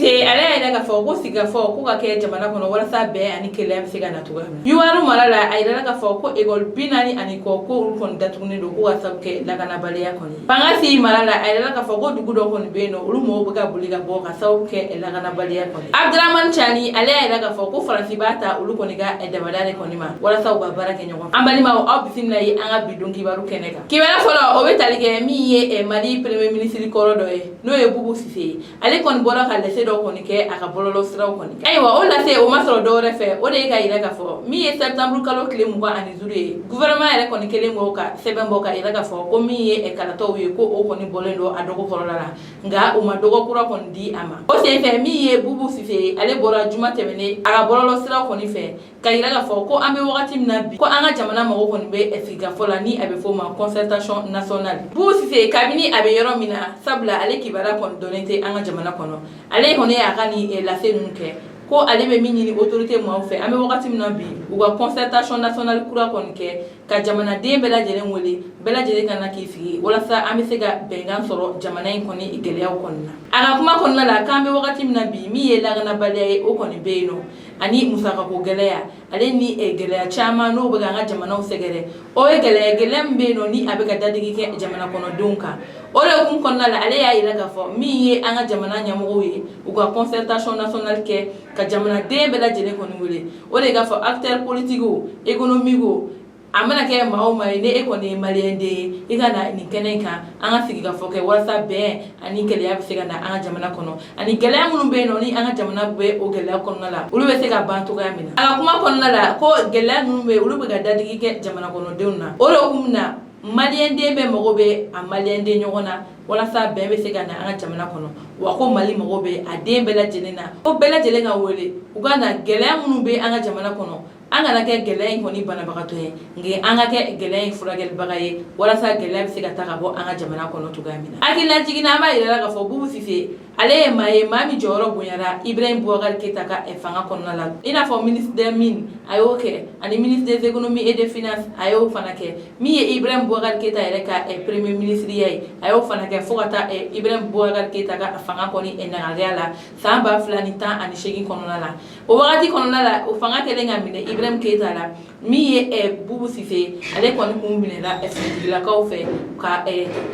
Cisse ale y'a yira k'a fɔ ko sigikafɔ ko ka kɛ jamana kɔnɔ walasa bɛn ani kelenya bɛ se ka na cogoya min na. Youwarou mara la, a yirala k'a fɔ ko ekɔli 40 ani kɔ, ko olu kɔni datugunen don, ko ka sabu kɛ lakanabaliya kɔni. Bankass mara la, a yirala k'a fɔ ko dugu dɔ kɔni bɛ yen nɔ, olu mɔgɔw bɛ ka boli ka bɔ ka sababu kɛ lakanabaliya kɔni. Abdramane Tiani ale y'a yira k'a fɔ ko Faransi b'a ta olu kɔni ka dabada de kɔni ma walasa u ka baara kɛ ɲɔgɔn fɛ. An balimaw, aw bisimila ye an ka bi don kibaru kɛnɛ kan. Kibaruya fɔlɔ, o bɛ tali kɛ min ye Mali premier ministre kɔrɔ dɔ ye, n'o ye Boubou Cissé ye. Ale kɔni bɔra ka lase dɔ kɔni kɛ a ka bɔlɔlɔ siraw kɔni kan. Ayiwa, o lase o ma sɔrɔ dɔwɛrɛ fɛ, o de ye ka yira k'a fɔ min ye septembre kalo tile 25 ye, gouvernement yɛrɛ kɔni kelen bɔ ka sɛbɛn bɔ ka yira k'a fɔ ko min ye kalataw ye, ko o kɔni bɔlen don a dɔgɔ kɔrɔla la, nka u ma dɔgɔ kura kɔni di a ma. O senfɛ, min ye Boubou Cissé ye, ale bɔra juma tɛmɛnen a ka bɔlɔlɔ siraw kɔni fɛ ka yira k'a fɔ ko an bɛ wagati min na bi, ko an ka jamana mago kɔni bɛ sigikafɔ la, ni a bɛ f'o ma concertation nationale. Boubou Cissé, kabini a bɛ yɔrɔ min na, sabula ale kibaruya kɔni dɔnnen tɛ an ka jamana kɔnɔ, ale kɔni y'a ka nin lase ninnu kɛ ko ale bɛ min ɲini autorité maaw fɛ, an bɛ wagati min na bi, u ka concertation nationale kura kɔni kɛ ka jamanaden bɛɛ lajɛlen wele, bɛɛ lajɛlen ka na k'i sigi walasa an bɛ se ka bɛnkan sɔrɔ jamana in kɔni gɛlɛyaw kɔni na. A ka kuma kɔnɔna la, k'an bɛ wagati min na bi, min ye lakanabaliya ye, o kɔni bɛ yen nɔ, ani musakako gɛlɛya, ale ni gɛlɛya caman n'o bɛ ka an ka jamanaw sɛgɛrɛ. O ye gɛlɛya, gɛlɛya min bɛ yen nɔ, ni a bɛ ka dadigi kɛ jamana kɔnɔdenw kan. O de hukumu kɔnɔna la, ale y'a yira k'a fɔ min ye an ka jamana ɲɛmɔgɔw ye, u ka concertation nationale kɛ ka jamanaden bɛɛ lajɛlen kɔni wele. O de k'a fɔ acteur politique o, économique o, a mana kɛ maa o maa ye, ni e kɔni ye maliyɛn den ye, i ka na nin kɛnɛ in kan, an ka sigi ka fɔ kɛ walasa bɛn ani gɛlɛya bɛ se ka na an ka jamana kɔnɔ, ani gɛlɛya minnu bɛ yen nɔ, ni an ka jamana bɛ o gɛlɛya kɔnɔna la, olu bɛ se ka ban cogoya min na. A ka kuma kɔnɔna la, ko gɛlɛya ninnu bɛ yen, olu bɛ ka dadigi kɛ jamana kɔnɔdenw na. O de hukumu na, maliyɛn den bɛɛ mago bɛ a maliyɛn den ɲɔgɔn na walasa bɛn bɛ se ka na an ka jamana kɔnɔ. Wa ko Mali mago bɛ a den bɛɛ lajɛlen na, ko bɛɛ lajɛlen ka wele, u ka na. Gɛlɛya minnu bɛ an ka jamana kɔnɔ, an kana kɛ gɛlɛya in kɔni banabagatɔ ye, nka an ka kɛ gɛlɛya in furakɛlibaga ye walasa gɛlɛya bɛ se ka ta ka bɔ an ka jamana kɔnɔ cogoya min na. Hakililajigin na, an b'a yira la k'a fɔ Boubou Cissé ale ye maa ye, maa min jɔyɔrɔ bonyara Ibrahim Boubacar Keïta ka fanga kɔnɔna la, i n'a fɔ ministre des Mines, a y'o kɛ, ani ministre des Économies et des Finances, a y'o fana kɛ. Min ye Ibrahim Boubacar Keïta yɛrɛ ka premier ministre ye, a y'o fana kɛ fo ka taa Ibrahim Boubacar Keïta ka fanga kɔni nagariya la san 2018 kɔnɔna la. O wagati kɔnɔna la, o fanga kɛlen ka minɛ Ibrahim Keïta la, min ye Boubou Cissé, ale kɔni kun minɛna finitigilakaw fɛ ka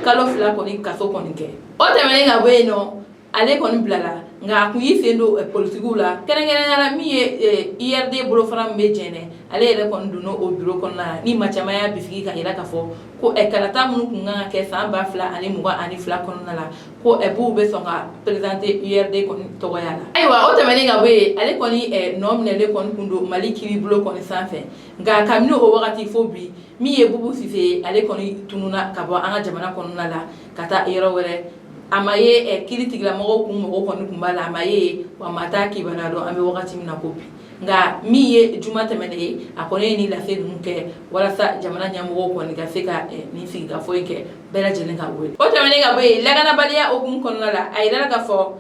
kalo 2 kɔni kaso kɔni kɛ. O tɛmɛnen ka bɔ yen nɔ, ale kɔni bilala, nka a kun y'i sen don politigiw la, kɛrɛnkɛrɛnnenya la min ye URD bolofara min bɛ Jɛnɛ, ale yɛrɛ kɔni donna o bureau kɔnɔna la, ni maa caman y'a bisigi ka yira k'a fɔ ko kalata minnu kun kan ka kɛ san 2022 kɔnɔna la, ko Boubou bɛ sɔn ka présenter URD kɔni tɔgɔya la. Ayiwa, o tɛmɛnen ka bɔ yen, ale kɔni nɔ minɛlen kɔni kun don Mali kiiribulon kɔni sanfɛ, nka kabini o wagati fo bi, min ye Boubou Cissé, ale kɔni tununa ka bɔ an ka jamana kɔnɔna la ka taa yɔrɔ wɛrɛ. A ma ye kiiri tigilamɔgɔw kun mɔgɔw kɔni kun b'a la, a ma ye wa, maa t'a kibaruya dɔn an bɛ wagati min na ko bi. Nka min ye juma tɛmɛnen ye, a kɔni ye nin lase ninnu kɛ walasa jamana ɲɛmɔgɔw kɔni ka se ka nin sigikafɔ in kɛ, bɛɛ lajɛlen ka wele. O tɛmɛnen ka bɔ yen, lakanabaliya hukumu kɔnɔna la, a yirala k'a fɔ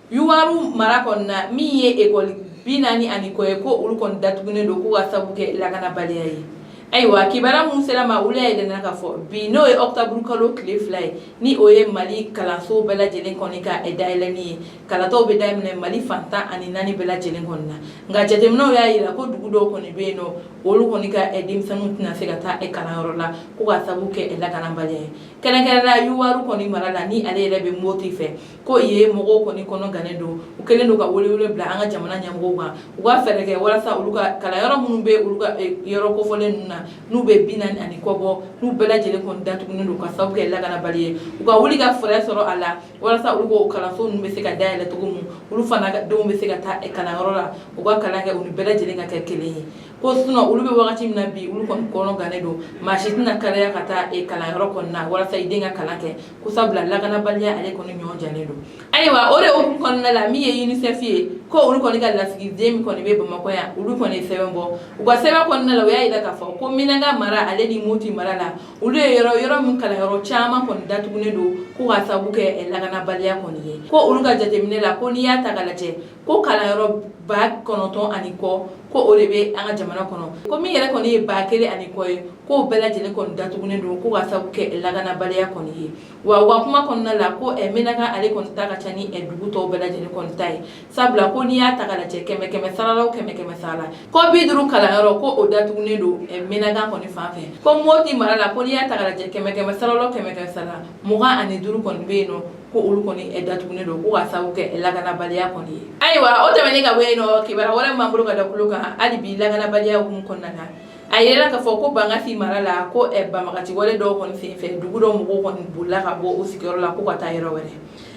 Youwarou mara kɔnɔna, min ye ekɔli 40 ani kɔ ye, ko olu kɔni datugunen don, k'u ka sababu kɛ lakanabaliya ye. Ayiwa, kibaruya mun sera ma, olu y'a yira k'a fɔ bi, n'o ye octobre kalo tile 2 ye, ni o ye Mali kalanso bɛɛ lajɛlen kɔni ka dayɛlɛnni ye, kalataw bɛ daminɛ Mali fan 14 bɛɛ lajɛlen kɔni na. Nka jateminɛw y'a yira ko dugu dɔw kɔni bɛ yen nɔ, olu kɔni ka denmisɛnninw tɛna se ka taa kalanyɔrɔ la, ko ka sababu kɛ lakanabaliya ye. Kɛrɛnkɛrɛnnenya Youwarou kɔni mara la, ni ale yɛrɛ bɛ Mopti fɛ, ko yen mɔgɔw kɔni kɔnɔ gannen don. U kɛlen don ka welewele bila an ka jamana ɲɛmɔgɔw kan, u ka fɛɛrɛ kɛ walasa olu ka kalanyɔrɔ minnu bɛ olu ka yɔrɔ kofɔlen ninnu na, n'u bɛ 40 ani kɔ bɔ, n'u bɛɛ lajɛlen kɔni datugunen don ka sababu kɛ lakanabali ye, u ka wuli ka fɛɛrɛ sɔrɔ a la walasa olu ko kalanso ninnu bɛ se ka dayɛlɛ cogo min, olu fana denw bɛ se ka taa kalanyɔrɔ la, u ka kalan kɛ, u ni bɛɛ lajɛlen ka kɛ kelen ye. Ko sinon, olu bɛ wagati min na bi, olu kɔni kɔnɔ gannen don, maa si tɛna kariya ka taa kalanyɔrɔ kɔni na walasa i den ka kalan kɛ, ko sabula lakanabaliya ale kɔni ɲɔgɔn jalen don. Ayiwa, o de hukumu kɔnɔna la, min ye UNICEF ye, ko olu kɔni ka lasigiden min kɔni bɛ Bamakɔ yan, olu kɔni ye sɛbɛn bɔ. U ka sɛbɛn kɔnɔna la, u y'a yira k'a fɔ ko Menaka mara, ale ni Mopti mara la, olu ye yɔrɔ yɔrɔ min kalanyɔrɔ caman kɔni datugunen don, ko ka sababu kɛ lakanabaliya kɔni ye. Ko olu ka jateminɛ la, ko n'i y'a ta ka lajɛ, ko kalanyɔrɔ 9000 ani kɔ, ko ko o de bɛ an ka jamana kɔnɔ, ko min yɛrɛ kɔni ye 1000 ani kɔ ye, k'o bɛɛ lajɛlen kɔni datugunen don, ko ka sababu kɛ lakanabaliya kɔni ye. Wa u ka kuma kɔnɔna la, ko Menaka ale kɔni ta ka ca ni dugu tɔw bɛɛ lajɛlen kɔni ta ye, sabula ko n'i y'a ta k'a lajɛ 100 100 sara la o 100 100 sara la, ko 50 kalanyɔrɔ, ko o datugunen don Menaka kɔni fan fɛ. Ko Moti mara la, ko n'i y'a ta k'a lajɛ 100 100 sara la o 100 100 sara la, 25 kɔni bɛ yen nɔ, ko olu kɔni datugunen don, ko ka sababu kɛ lakanabaliya kɔni ye. Ayiwa, o tɛmɛnen ka bɔ yen nɔ, kibaruya wɛrɛ m'an bolo ka da tulo kan hali bi lakanabaliya hukumu kɔnɔna na, a yirala k'a fɔ ko Bankasi mara la, ko banbagaci wale dɔw kɔni senfɛ, dugu dɔw mɔgɔw kɔni bolila ka bɔ u sigiyɔrɔ la ko ka taa yɔrɔ wɛrɛ.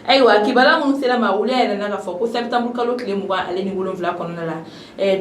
Ayiwa, kibaruya minnu sera ma, olu y'a yira k'a fɔ ko septembre kalo tile 27 kɔnɔna la,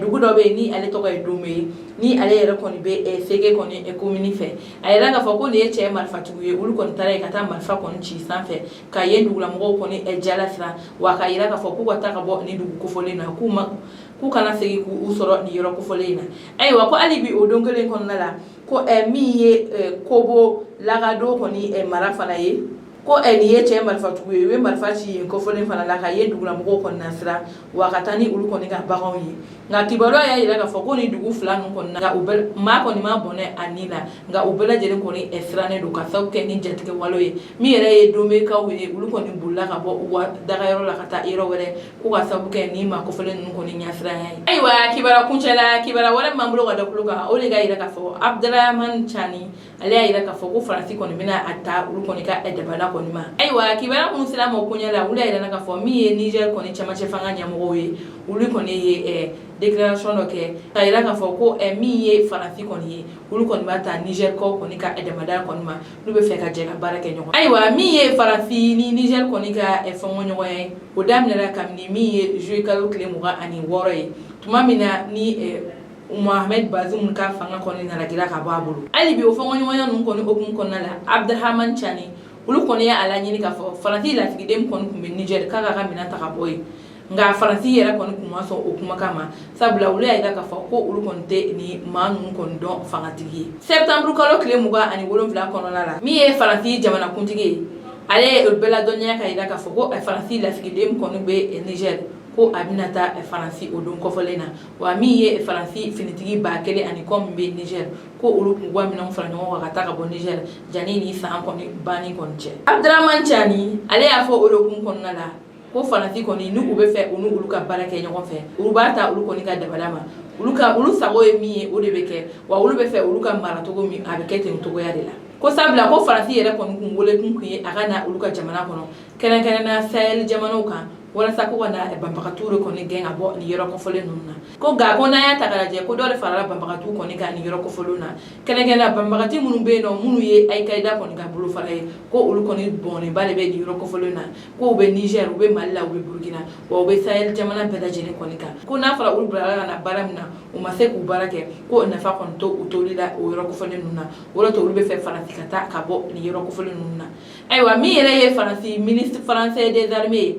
dugu dɔ bɛ yen ni ale tɔgɔ ye Dome ye, ni ale yɛrɛ kɔni bɛ Sege kɔni komini fɛ. A yira k'a fɔ ko nin ye cɛ marifatigiw ye, olu kɔni taara yen ka taa marifa kɔni ci sanfɛ ka yen dugulamɔgɔw kɔni jalasira, wa ka yira k'a fɔ k'u ka taa ka bɔ nin dugu kofɔlen na, k'u kana segin k'u sɔrɔ nin yɔrɔ kofɔlen in na. Ayiwa, ko hali bi o don kelen kɔnɔna la, ko min ye Kobo Lagado kɔni mara fana ye, ko nin ye cɛ marifatigiw ye, u ye marifa ci yen kofɔlen fana la ka yen dugulamɔgɔw kɔni nasira, wa ka taa ni olu kɔni ka baganw ye. Nka kibaruya y'a jira k'a fɔ ko nin dugu fila ninnu kɔni na, u bɛɛ maa kɔni ma bɔnɛ a ni la, nka u bɛɛ lajɛlen kɔni sirannen don ka sababu kɛ ni jatigɛ wale ye. Min yɛrɛ ye Domekaw ye, olu kɔni bolila ka bɔ u ka dagayɔrɔ la ka taa yɔrɔ wɛrɛ, ko ka sababu kɛ ni maa kofɔlen ninnu kɔni ɲɛsiranya ye. Ayiwa, kibaruya kuncɛ la, kibaruya wɛrɛ m'an bolo ka da tulo kan, o de ka jira k'a fɔ Abdramane Tiani, ale y'a jira k'a fɔ ko Faransi kɔni bɛna a ta olu kɔni ka dabada kɔni ma. Ayiwa, kibaruya minnu sera ma o koɲɛ la, olu y'a jira k'a fɔ min ye Niger kɔni cɛmancɛ fanga ɲɛmɔgɔw ye, olu kɔni ye déclaration dɔ kɛ ka jira k'a fɔ ko min ye Faransi kɔni ye, olu kɔni b'a ta Niger kaw kɔni ka damada kɔni ma, n'u bɛ fɛ ka jɛ ka baara kɛ ɲɔgɔn. Ayiwa, min ye Faransi ni Niger kɔni ka fɔɲɔgɔnya ye, o daminɛra kabini min ye juillet kalo tile 26 ye, tuma min na ni Mohamed Bazoum ka fanga kɔni nana gira ka bɔ a bolo. Hali bi o fɔɲɔgɔnya ninnu kɔni hukumu kɔnɔna la, Abdramane Tiani, olu kɔni y'a laɲini k'a fɔ Faransi lasigiden kɔni tun bɛ Niger k'a ka minɛn ta ka bɔ yen, nka Faransi yɛrɛ kɔni tun ma sɔn o kumakan ma, sabula olu y'a jira k'a fɔ ko olu kɔni tɛ ni maa ninnu kɔni dɔn fangatigi ye. Septembre kalo tile 27 kɔnɔna la, min ye Faransi jamanakuntigi ye, ale ye o bɛɛ ladɔnniya ka jira k'a fɔ ko Faransi lasigiden kɔni bɛ Niger, ko a bɛna taa Faransi o don kɔfɔlen na. Wa min ye Faransi finitigi 1000 ani kɔ min bɛ Niger, ko olu k'u ka minɛnw fara ɲɔgɔn kan ka taa ka bɔ Niger janni ni san kɔni banni kɔni cɛ. Abdramane Tiani, ale y'a fɔ o de hukumu kɔnɔna la ko Faransi kɔni, ni u bɛ fɛ u ni olu ka baara kɛ ɲɔgɔn fɛ, olu b'a ta olu kɔni ka dabada ma, olu ka olu sago ye min ye, o de bɛ kɛ, wa olu bɛ fɛ olu ka mara cogo min, a bɛ kɛ ten cogoya de la. Ko sabula ko Faransi yɛrɛ kɔni kun wele kun ye a ka na olu ka jamana kɔnɔ, kɛrɛnkɛrɛnnenya Sahel jamanaw kan, walasa ko ka na banbagatiw de kɔni gɛn ka bɔ nin yɔrɔ kofɔlen ninnu na. Ko nka ko n'an y'a ta k'a lajɛ, ko dɔ de farala banbagatiw kɔni kan nin yɔrɔ kofɔlenw na, kɛrɛnkɛrɛnnenya banbagati minnu bɛ yen nɔ, minnu ye Al-Qaïda kɔni ka bolofara ye, ko olu kɔni bɔnnenba de bɛ nin yɔrɔ kofɔlen na, ko u bɛ Niger, u bɛ Mali la, u bɛ Burkina, wa u bɛ Sahel jamana bɛɛ lajɛlen kɔni kan. Ko n'a fɔra olu bilala ka na baara min na, u ma se k'u baara kɛ, ko nafa kɔni to u toli la o yɔrɔ kofɔlen ninnu na. O de to olu bɛ fɛ Faransi ka taa ka bɔ nin yɔrɔ kofɔlen ninnu na. Ayiwa, min yɛrɛ ye Faransi ministre français des armées ye,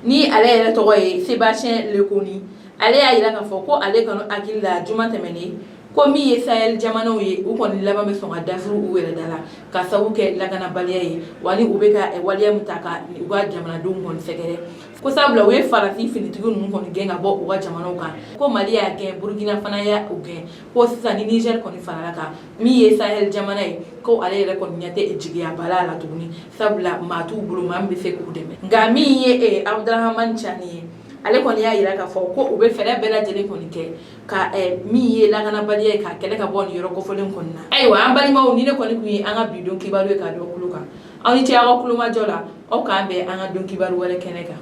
ni ale yɛrɛ tɔgɔ ye Sébastien Lecornu, ale y'a jira k'a fɔ ko ale kɔni hakili la, juma tɛmɛnen, ko min ye Sahel jamanaw ye, u kɔni laban bɛ sɔn ka dafiri u yɛrɛ da la ka sababu kɛ lakanabaliya ye, wa ni u bɛ ka waleya min ta ka u ka jamanadenw kɔni sɛgɛrɛ. Ko sabula u ye Faransi finitigi ninnu kɔni gɛn ka bɔ u ka jamanaw kan, ko Mali y'a gɛn, Burkina fana y'a gɛn, ko sisan ni Niger kɔni farala kan, min ye Sahel jamana ye, ko ale yɛrɛ kɔni ɲɛ tɛ jigiyabala la tuguni, sabula maa t'u bolo maa min bɛ se k'u dɛmɛ. Nka min ye Abdramane Tiani ye, ale kɔni y'a jira k'a fɔ ko u bɛ fɛɛrɛ bɛɛ lajɛlen kɔni kɛ ka min ye lakanabaliya ye, ka kɛlɛ ka bɔ nin yɔrɔ kofɔlen kɔni na. Ayiwa, an balimaw, ni ne kɔni tun ye an ka bi don kibaru ye ka dɔ kulo kan, aw ni ce aw ka kulomajɔ la. Aw k'an bɛn an ka don kibaru wɛrɛ kɛnɛ kan.